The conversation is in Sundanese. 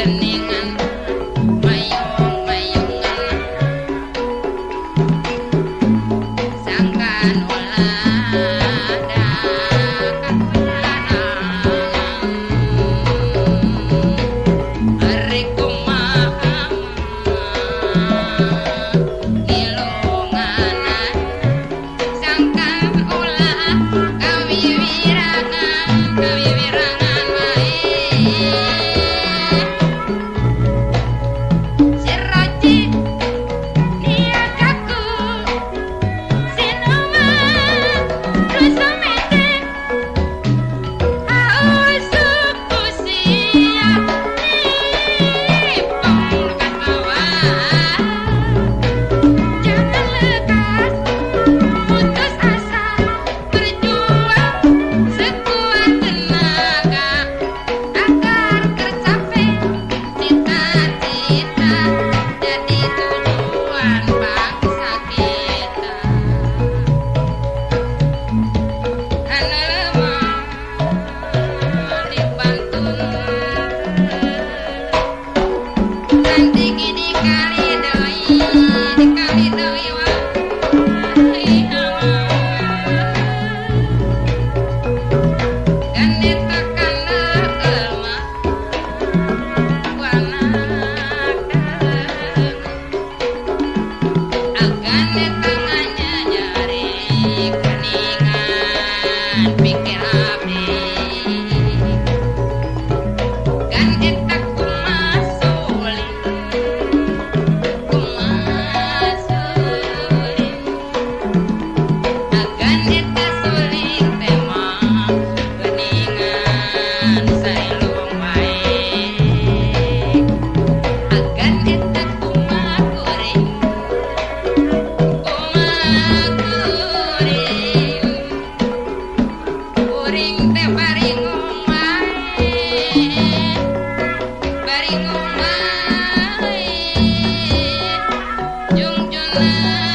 Geningan mayung-mayungan sangkan ulah da kahujanan ari kumaha ngilunganan sangkan ulah kawiwirangan kawiwirangan wae Siraji niagaku sinuman rusamete ausuk usia nipong katawa. Jangan lekas putus asa, berjuang sekuat tenaga agar tercapai cita-cita jadi tujuan bangsa kita. Anu lemah dibantu nanti dikali deui dikali deui wae kan eta kana mah ku anak agan eta nganyanyari keningan pikir abdi kan eta kumaha suling kumaha suling agan eta suling teh mah geuningan sailung wae agan eta kumaha kuring kumaha kuring kuring teh baringung wae baringung wae jungjungan.